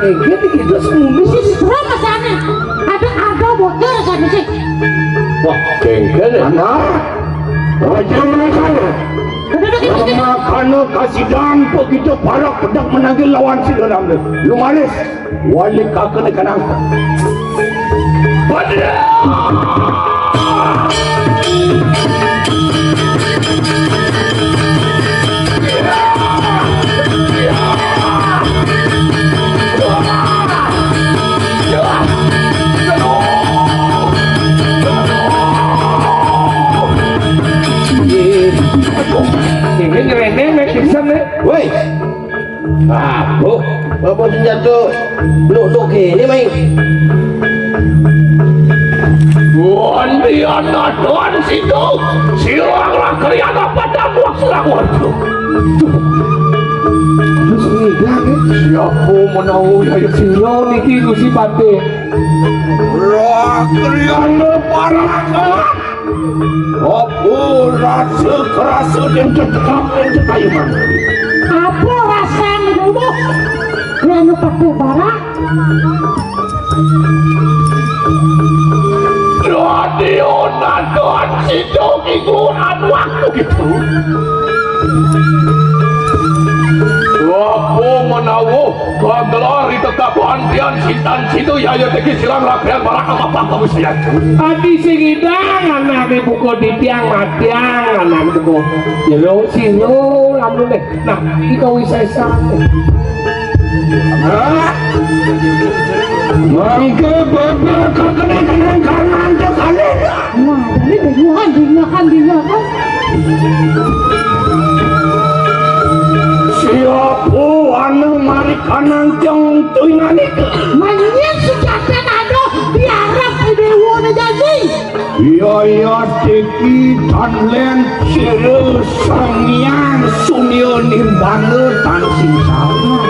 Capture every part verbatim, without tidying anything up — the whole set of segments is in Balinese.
Gitu, gitu, semumis. Sing serem rasane. Ada, ada bocor rasane sih. Wah, gengkel ya. Anak, wajah mereka ya. Aduh, aduh, aduh, aduh. Makanya kasidang begitu parak bedak menanggil lawan si dalam. Lu manis. Wali kagak nih kenang. Ini nyerene mek pingsan nih. Woi. Aduh, apa senjata? Lu tuh gini, Mai. Tuan Diana, Tuan Situ, silang lakriana pada waktu waktu. Terus ngilang ya. Siapa menahu ya sira niki Gusti Patih? Lakriana para Apa rasa kerasa yang tetap yang cekayuman? Apa rasa yang dulu? Yang pakai bara? Radio Nadon Sido Mingguan waktu itu. Apa menawa kagelar di tetap antian sintan situ ya ya teki silang rakyat para apa kamu saya. Adi sing idang anake buka ditiang matiang anake buka jero siro lamune. Nah, iki kau isai sate. Mangke bebek kekene kenen kanan tekane. Nah, ini dengan dengan dengan. Siapa anu mari kanan tiang tuingan iki? Manyen sujatan ada diarep dewa ne janji. Iya iya teki tanlen sira Sang Hyang Surya Nirbana tan sing salah.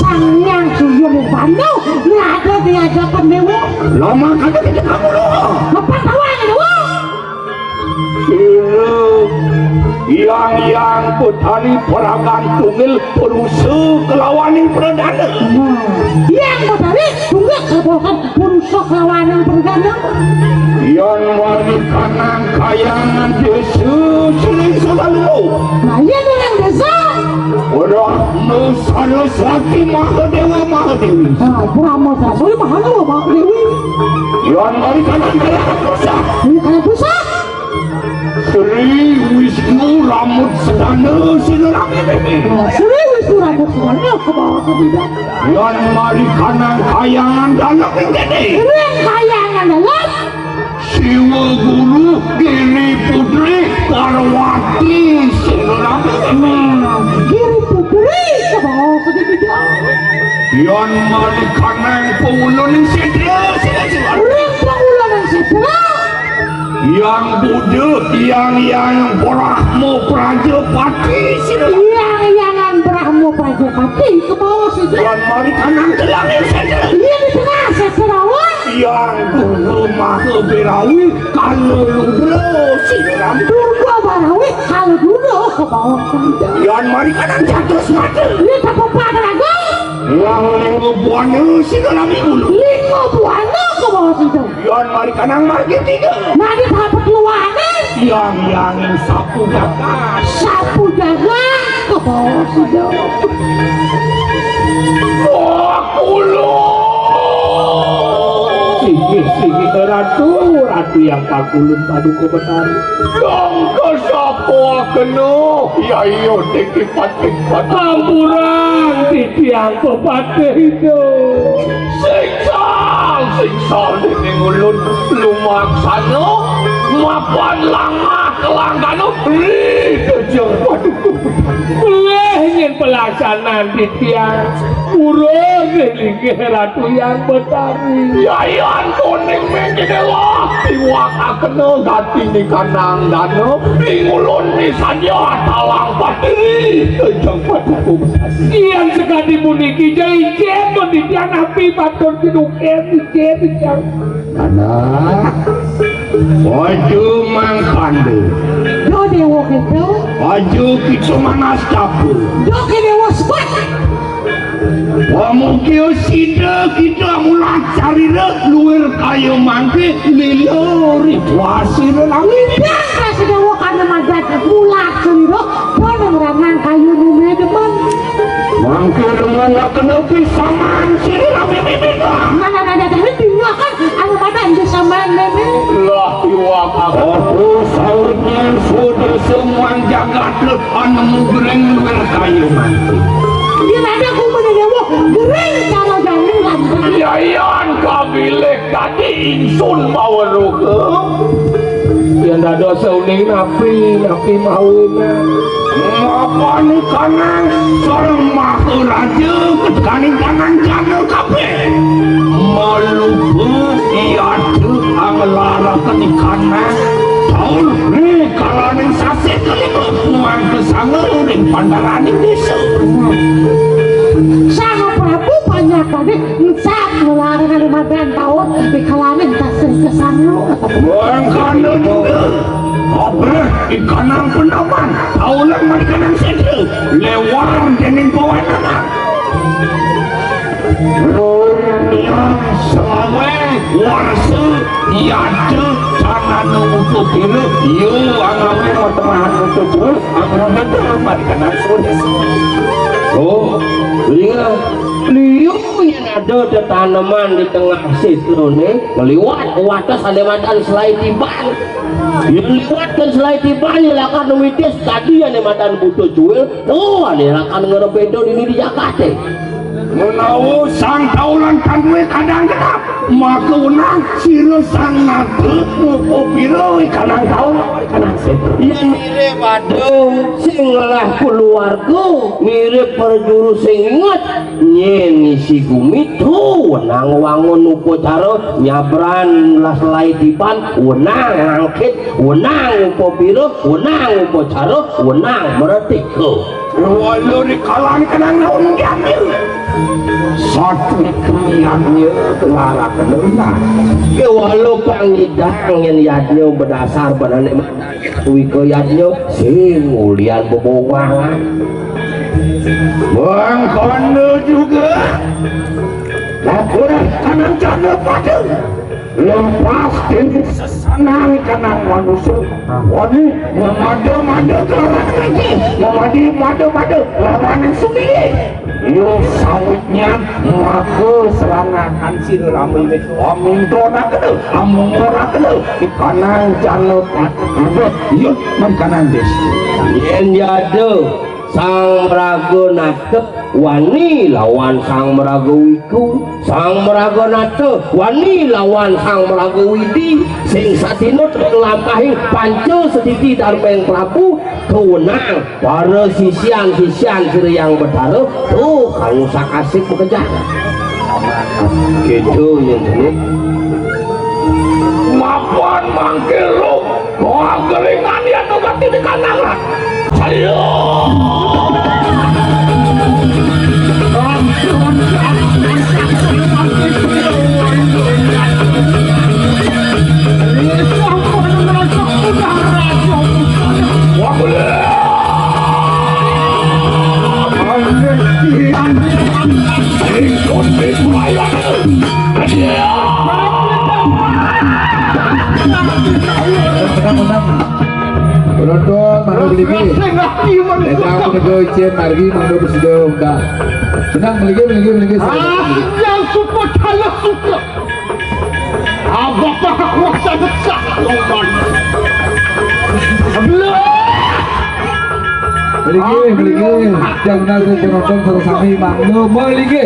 Sang Hyang Surya Nirbana, ini ada di hadapan dewa. Lama kata kita kamu lo. Apa tahu yang dewa? Sira yang yang putani peragan tungil perusa kelawaning pradana. Nah, yang putani tungil kebohongan Purusa kelawanan perdana. Yan wani kanang kayangan desa sering selalu. Nah, iya dengan desa. Ora nu Saraswati Mahadewa Mahadewi. Nah, Brahma Saraswati Mahadewa Mahadewi. Yan wani kanang kayangan pusat. Ini kayangan pusat. Sri Wisnu Ramut Sedana Sinuramine. Nah, Sri Wisnu Ramut Sedana ke bawah ke bidang. Yan mari kanang kayangan dalam ing kene. Ring kayangan dalam. Siwa Guru Giri Putri Parwati Sinuramine. Nah, Giri Putri ke bawah ke bidang. Yan mari kanang pengulun sedra sila sila. Ring pengulun sedra. Yang Buddha, yang yang Brahma Prajapati sila. Yang yang Brahma Prajapati ke bawah sila. Yan mari kanang telang sedra. Iya di tengah sedra. Yang Durga Maha Berawi Kala Ludra sila. Durga Barawi Kala Ludra ke bawah sila. Yan mari kanang jatuh semata. Ini tak apa-apa, Raga. Yang Lingga Buana sila lami bulu. Lingga Buana ke bawah sila. Yan mari kanang margi tiga. Mari dapat luane. Yang yang sapu jagat. Sapu jagat ke bawah sila. Wah, kulo. Singgih, singgih, Ratu, Ratu yang pakulun Paduka Betari. Yang kesapa kena, ya iya, tinggi patik patik. Ampuran, titiang pepatih itu. Singsa, singsa, dene ngulun lumaksana, mapan langah kelanggana, ri, kejeng paduka. Pelih nyen pelaksanaan titiang. Purun linggih Ratu Yang Betari. Yayan kuning mengkene lah. Iwak akena gati ni kanang dana. Ingulun misadia talang patiri. Kejeng paduka. Yen sekadi puniki, ja icen, titiang napi batur kiduken, icen, icen. Anak, ojo mangkande. Yo dewa kita. Ojo kita manas capu. Yo ke dewa sebat. Wong Mugia sida kita mulat sarira luwir kaya mangke lila ritual sira lami. Biasa sedawa kana madat mulat sarira, pada ngerangan kayu nume demen. Mangke demen nak kena pisaman sira lami mimit. Mana ada dari tinggalkan ana madat di saman mimit. Lah, iwak aku. Aku sautnya sudah semua jagat. Ana mugreng luwir kaya mangke. Yen ada aku menewa gering cara jani lan. Yayan kabilik tadi ingsun maweruh. Yen dados uning napi, napi mawina. Mapan kanang sareng maharaja kaning kanang jana kabeh. Malupa iada anglaraken ikanang taun ri kalaning sasih kelima mangkesanga ring pandaraning desa. Sang Prabu panjakane ensat ngelarang madan taun di kalaning sasih kesanga. Mangkana juga kabeh ikanang penaman taulang marikanang sedra lewar dening pawenangan. Runiang selawe warsa yada canana utuh kira, iya angawe matemahan utuh terus, aku betul marikanang sulis. Oh, iya. Liu yen ada tetaneman di tengah sitrone, ngeliwat wates ane madan selai tiban. Yen liwat kan selai tiban, yen lakar numitis tadi ane madan buta juil, oh, ane lakar ngerebedo dini di jagate. Menawa sang taulan kan duwe kadang genap, maka wenang sira sang nata ngukuh pira kadang taun kadang sing. Yen mirip aduh sing ngelah keluarga, mirip perjuru sing inget, nyen ngisi gumi tu wenang wangun upacara nyabran las lai tiban, wenang ngangkit, wenang upapira, wenang upacara, wenang mretika. Walau di kalangan kenang naun diambil. Satu kemiannya kelara kenuna. Kewalo pangidang yen yadnya berdasar pada nek Wika yadnya sing ulian bebobangan. Bang kono juga. Laporan kanang jana pada. Lepas diri sesanang kanang manusia. Wani memada-mada kelawan lagi. Memadi mada-mada lawan sendiri. Yo sawitnya maka serangakan sira lami. Amun to nak kena, amun ora kena. Kanang jana pada. Yo mengkanang des. Yen yada Sang Mraga Natep wani lawan Sang Mraga Wiku, Sang Mraga Nata wani lawan Sang Mraga Widi, sing sadina ring lampahing panca sedidi darmeng Prabu, kawenang para sisian-sisian Sri Hyang Betara, tuh kang usak asik makejang. Gitu, ya, Jani. Mapan mangkelo. Wah, kelingan ya tuh mati di kanangan. Ayo. Wah, boleh. Ikut di kumayan. Penonton, mangga mligi. Eka aku nego icin margi, mangga prasida, Mbak. Tenang, mligi, mligi, mligi, sabar, mligi. Yang suka kalah suka. Apa kuasa desak, Roman? Sebelah. Mligi, mligi. Jangan penonton sareng sami mangga mligi.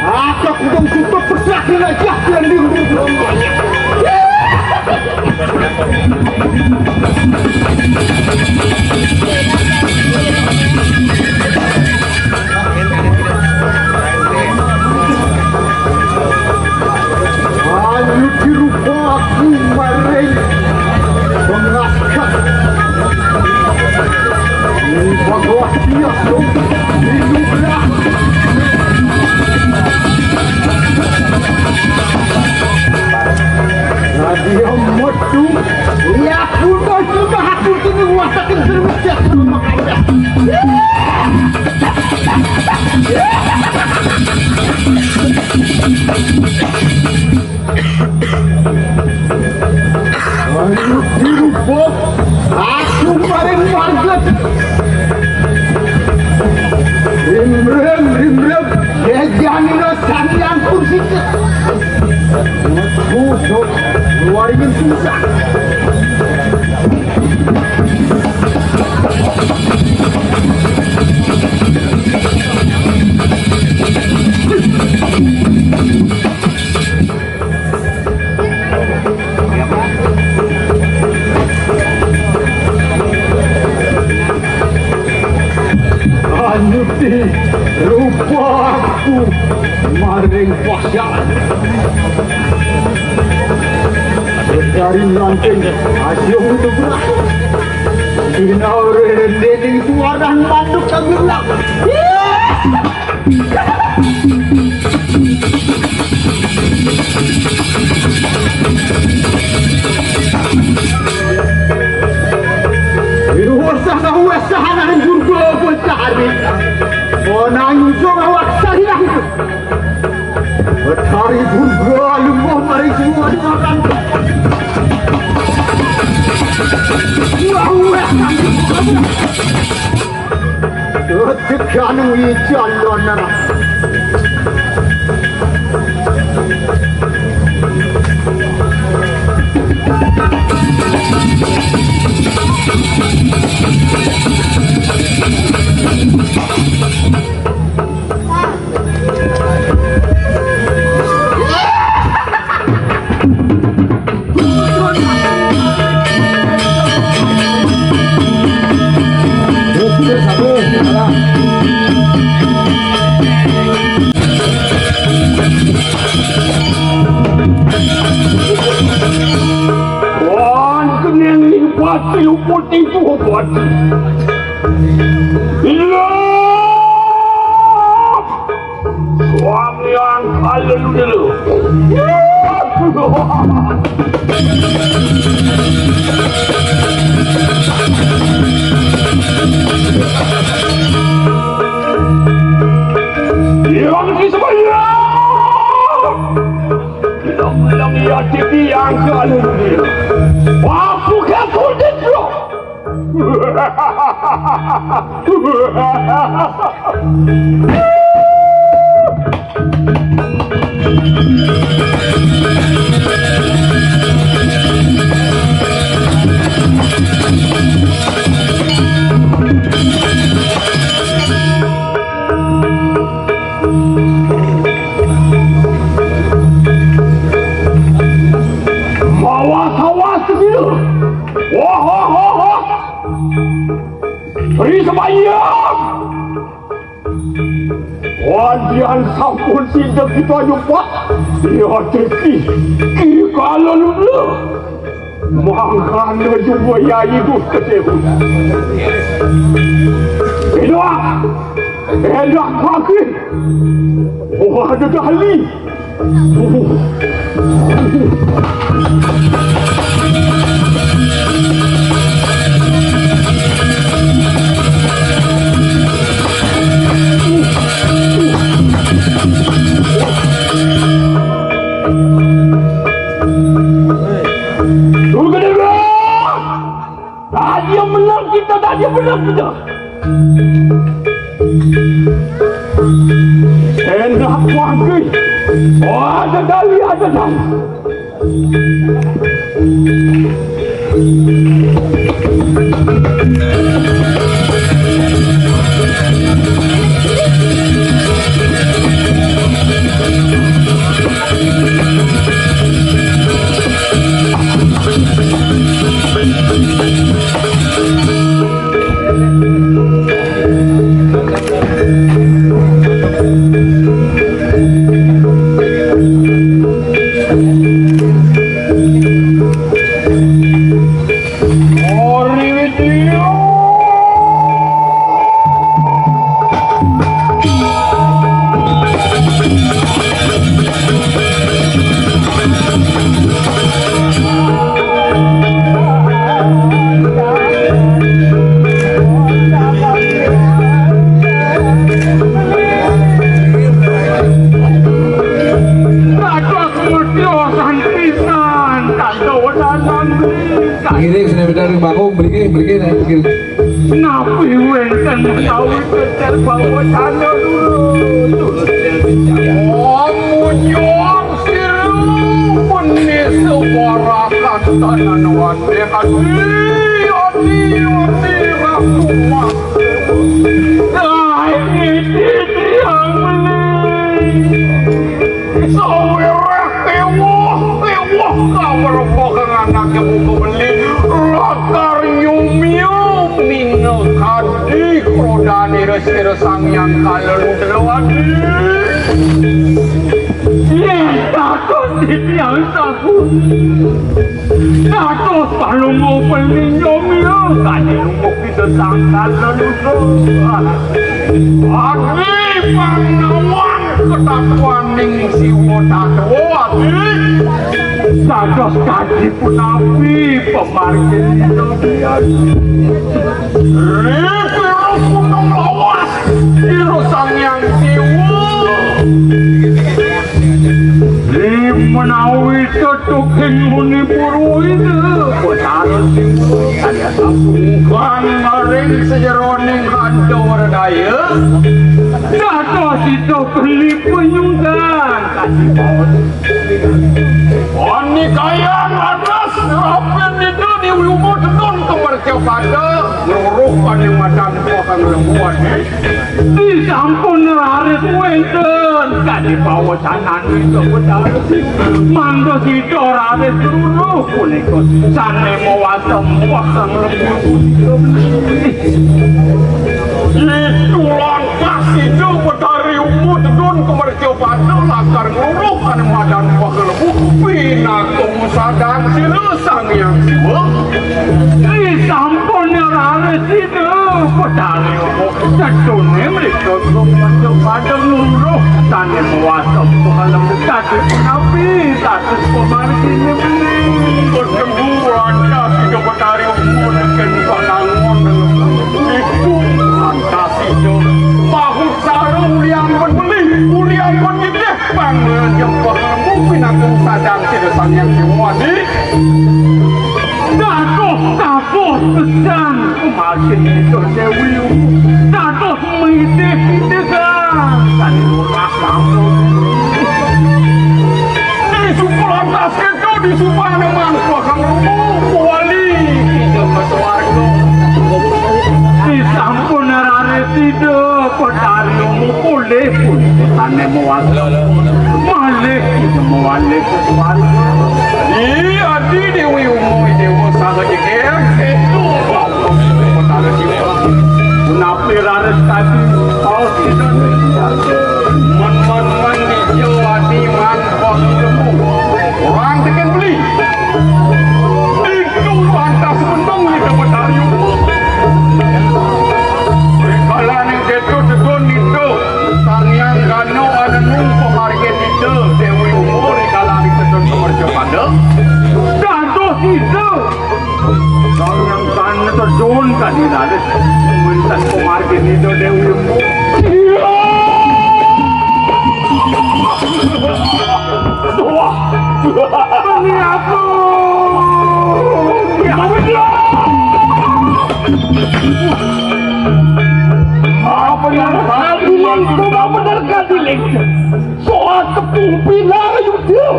Aku kudu cukup pecah aja yang di. Ayo dirupa aku maring pengasah. Ini bagoh dia tu. Hiduplah. Radia metu. Ya, aku tahu sudah aku kini wasakan cermin. Rimrem, rimrem, gejanina sarian kursika. Kusuk, luaringin susah. Anyuti rupaku maring pasan. Dari lanting ayo itu belah. Dinaure dening suaran manduk kagulak. Wesah, wesah, ananing Durga Betari. Ana nyusul awak sariang. Betari Durga lungguh mari semua dimakan. Wah, wesah. Tekan wijalonan. Wan kening ning pati uput ning puhut. Iya. Suami yang kalian dulu. Yang di sebelah. Bilang-bilang ia tinggi yang kalian dulu. Aku kan sulit, bro. Mawas-awas sedina. Wah, wah, wah, wah. Ri semayang. Wadian sampun sida kita nyupak. Ya teki. Ki kala lula. Mangkana juga yai dusta dewa. Enak. Enak makin. Wah, ada dali. Tunggu dulu. Tadi yang menang kita, tadi yang menang kita. Enak kuangkui. Oh, ada dali, ada dali. Dados mutyosan pisan, kadodanan. Ngiring seni bidang ring bakung, mriki, mriki, nah, mriki. Napi wénten Kawit tetel bawa tanda dulu. Om munjung siru meni sewarakan tanan wate ati, ati, ati, ratu mas. Nah, ini tiang beli. Sawireh tewuh, tewuh kawerebek anake muka beli. Lakar nyumia ninga kadi krodane Ida Sang Hyang Kala Rudra adi. Yen takon titiang saku. Dados palungguh pelinjo mila kadi lungguh Ida Sang Kala Rudra. Adi pangnawan ketakuaning Siwa Tatwa adi. Dados kadi punapi pamargin Ida Hyang. Ri pira gunung lawas, Ida Sang Hyang Siwa. Ri menawi tetuking muni Puruwida, Betara Siwa, kaya sampungkan maring sajeroning kanda werdaya. Dados sida beli penyungkan kadi paut. Panikayan lantas rapin nida Dewi Uma tedun ka mercapada, ngruruh pada madan Kakang Lembu adi. Disampun raris wenten kadi pawesanan Ida Betara. Mangda sida raris ruruh punika sane mawasta Kakang Lembu punika. Itu lantas Ida Betari Uma tedun ka mercapada lakar ngruruh ane madan Kakang Lembu pinaka musadan sira Sang Hyang Siwa. Disampun raris Ida Betari Uma. Sedune mrika pada ngluruh sane kuwasa palembu dadi punapi dados pamargine mriki. Ketemu lantas Ida Betari Uma neken panangon. Itu lantas Ida. Mahut sara ulian pun beli, ulian pun gede, bangga jempol lembu pinanggung sadang sida Sang Hyang Siwa, di. Dados tabuh gesang. Pamargin Ida Dewi, dados mitih-mitih, sane lurah lampung. Disupa lantas keto, disupane mangko Sang Rama, wali kita ke swarga. Disampun raris Ida Betari Uma polih punika sane mawasta. Malih kita mawali ke swarga. Iya, Adi Dewi Uma, Dewa Sangga Jeger, keto. Betara Siwa. Punapi raris kadi paus Ida. Man, man, man, ijo ati man, paus Ida. Orang teken beli. Itu pantas menang Ida Betari. Rikalaning keto tegon Ida. Sang Hyang Gana anenung pamargin Ida Dewi Uma rikalaning tegon pamercapada. Dados Ida. Sang Hyang Gana tedun kadi raris wenten pamargin Ida Dewi Uma. Wah, ini aku. Apa yang aku lakukan? Benar kadi lengket. Soal tepung pilar, Yudha.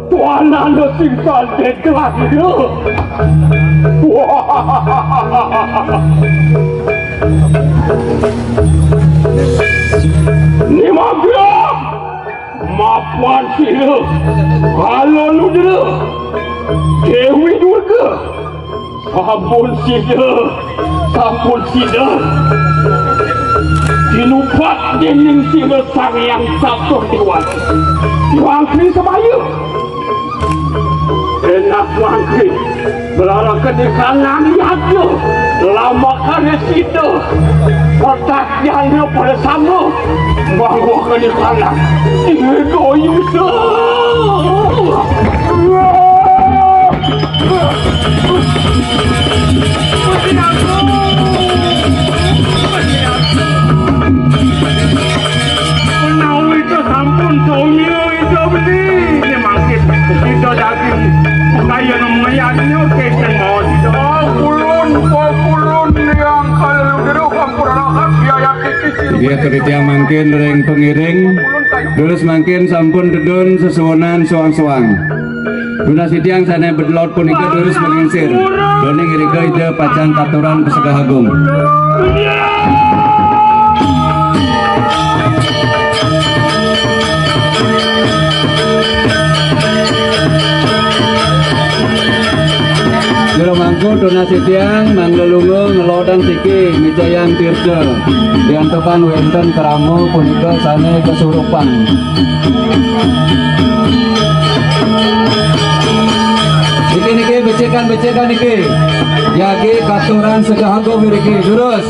Tuanana sing sandhet kelahira. Ni Magra, mapan sira, Kala Ludra, Dewi Durga, sampun sida, sampun sida tinupat dening sira Sang Hyang Catur Dewata. Wangkri sebaya. Enak wangkri. Belarakan di kanan yadnya. Lama kali sida. Otak jana pada sama. Bawa ke di kanan. Tiga yusa. Menawi sampun somya Ida beli, mangkin Ida daging kaya nemayanya kenten mawon Ida. Pakulun, pakulun yang kalau duduk hampura rahat, ya Titiang mangkin ring pangiring, durus mangkin sampun tedun sesuunan suang-suang. Tunas titiang sane bedlot punika durus mangingsir. Duaning irika Ida pacang katurang pasegah agung. Jero mangku tunas titiang mangda lunga ngelodang siki mijayang tirta. Diantukan wenten krama punika sane kasurupan. Niki, niki, becikan, becikan niki. Jagi katurang segah agung niki, durus.